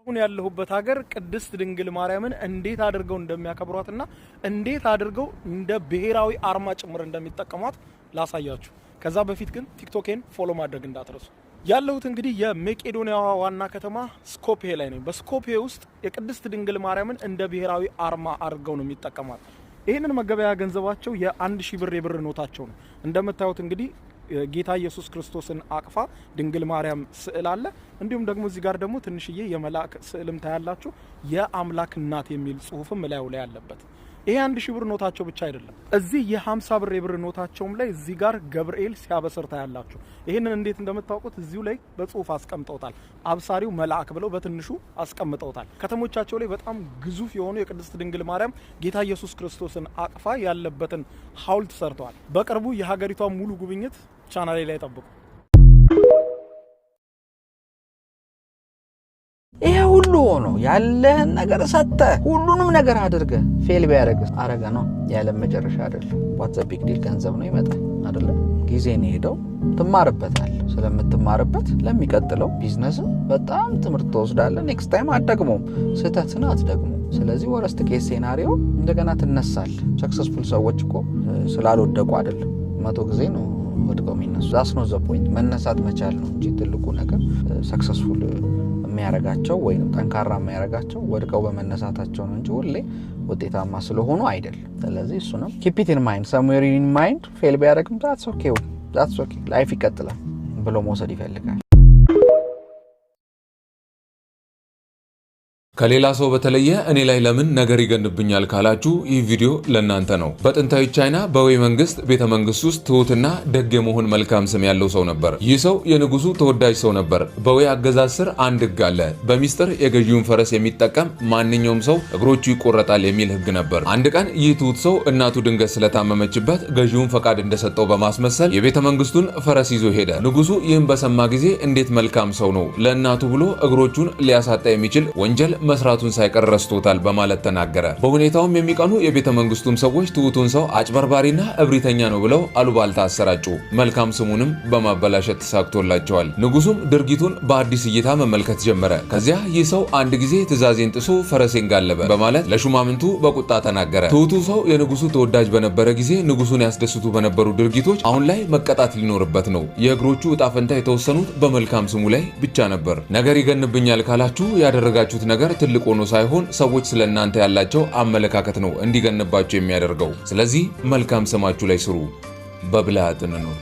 አሁን ያለሁበት ሀገር ቅድስት ድንግል ማርያምን እንዴት አድርገው እንደሚያከብሯትና እንዴት አድርገው እንደ ብሔራዊ አርማ ጭምር እንደሚጠቀሟት ላሳያችሁ። ከዛ በፊት ግን ቲክቶኬን follow ማድረግ እንዳትረሱ። ያለሁት እንግዲህ የመቄዶንያዋ ዋና ከተማ ስኮፔ ላይ ነው። በስኮፔ ውስጥ የቅድስት ድንግል ማርያምን እንደ ብሔራዊ አርማ አድርገው ነው የሚጠቀሟት። ይህንን መገበያያ ገንዘባቸው የ1000 ብር የብር ኖታቸው ነው። እንደምታዩት እንግዲህ ጌታ ኢየሱስ ክርስቶስን አቅፋ ድንግል ማርያም ስዕል አለ። እንዲሁም ደግሞ እዚህ ጋር ደግሞ ትንሽዬ የመልአክ ስዕልም ታያላችሁ። የአምላክ እናት የሚል ጽሁፍም እላዩ ላይ አለበት። ይሄ 1000 ብር ኖታቸው ብቻ አይደለም። እዚህ የ50 ብር የብር ኖታቸውም ላይ እዚህ ጋር ገብርኤል ሲያበስር ታያላችሁ። ይህንን እንዴት እንደምታውቁት እዚሁ ላይ በጽሁፍ አስቀምጠውታል። አብሳሪው መልአክ ብለው በትንሹ አስቀምጠውታል። ከተሞቻቸው ላይ በጣም ግዙፍ የሆኑ የቅድስት ድንግል ማርያም ጌታ ኢየሱስ ክርስቶስን አቅፋ ያለበትን ሐውልት ሰርተዋል። በቅርቡ የሀገሪቷን ሙሉ ጉብኝት ቻናሌ ላይ ጠብቁ። ይሄ ሁሉ ሆኖ ያለህን ነገር ሰጥተህ ሁሉንም ነገር አድርገህ fail ቢያደርግ አረገ ነው፣ የዓለም መጨረሻ አይደለም። What's the big deal? ገንዘብ ነው፣ ይመጣል አይደለም። ጊዜ ነው ሄደው ትማርበታል። ስለምትማርበት ለሚቀጥለው ቢዝነስ በጣም ትምህርት ትወስዳለህ። Next time አትደግሞም፣ ስህተትን አትደግሞም። ስለዚህ worst case scenario እንደገና ትነሳል። Successful ሰዎች እኮ ስላልወደቁ አይደለም፣ 100 ጊዜ ነው ወድቀው የሚነሱ። That's not the point። መነሳት መቻል ነው እንጂ ትልቁ ነገር successful የሚያረጋቸው ወይም ጠንካራ የሚያረጋቸው ወድቀው በመነሳታቸው ነው እንጂ ሁሌ ውጤታማ ስለሆኑ አይደለም። ስለዚህ እሱንም keep it in mind፣ somewhere in mind፣ fail ቢያደርግም that's okay, that's okay፣ life ይቀጥላል ብሎ መውሰድ ይፈልጋል። ከሌላ ሰው በተለየ እኔ ላይ ለምን ነገር ይገንብኛል ካላችሁ ይህ ቪዲዮ ለእናንተ ነው። በጥንታዊ ቻይና በዌይ መንግስት ቤተ መንግስት ውስጥ ትሁትና ደግ የመሆን መልካም ስም ያለው ሰው ነበር። ይህ ሰው የንጉሱ ተወዳጅ ሰው ነበር። በዌይ አገዛዝ ስር አንድ ህግ አለ። በሚስጥር የገዢውን ፈረስ የሚጠቀም ማንኛውም ሰው እግሮቹ ይቆረጣል የሚል ህግ ነበር። አንድ ቀን ይህ ትሁት ሰው እናቱ ድንገት ስለታመመችበት ገዢውን ፈቃድ እንደሰጠው በማስመሰል የቤተ መንግስቱን ፈረስ ይዞ ሄደ። ንጉሱ ይህን በሰማ ጊዜ እንዴት መልካም ሰው ነው፣ ለእናቱ ብሎ እግሮቹን ሊያሳጣ የሚችል ወንጀል መስራቱን ሳይቀር ረስቶታል በማለት ተናገረ። በሁኔታውም የሚቀኑ የቤተ መንግስቱም ሰዎች ትሁቱን ሰው አጭበርባሪና እብሪተኛ ነው ብለው አሉባልታ አሰራጩ። መልካም ስሙንም በማበላሸት ተሳክቶላቸዋል። ንጉሱም ድርጊቱን በአዲስ እይታ መመልከት ጀመረ። ከዚያ ይህ ሰው አንድ ጊዜ ትዕዛዜን ጥሶ ፈረሴን ጋለበ በማለት ለሹማምንቱ በቁጣ ተናገረ። ትሁቱ ሰው የንጉሱ ተወዳጅ በነበረ ጊዜ ንጉሱን ያስደስቱ በነበሩ ድርጊቶች አሁን ላይ መቀጣት ሊኖርበት ነው። የእግሮቹ እጣ ፈንታ የተወሰኑት በመልካም ስሙ ላይ ብቻ ነበር። ነገር ይገንብኛል ካላችሁ ያደረጋችሁት ነገር ትልቅ ሆኖ ሳይሆን ሰዎች ስለ እናንተ ያላቸው አመለካከት ነው እንዲገንባቸው የሚያደርገው። ስለዚህ መልካም ስማችሁ ላይ ስሩ። በብልሃት እንኑር።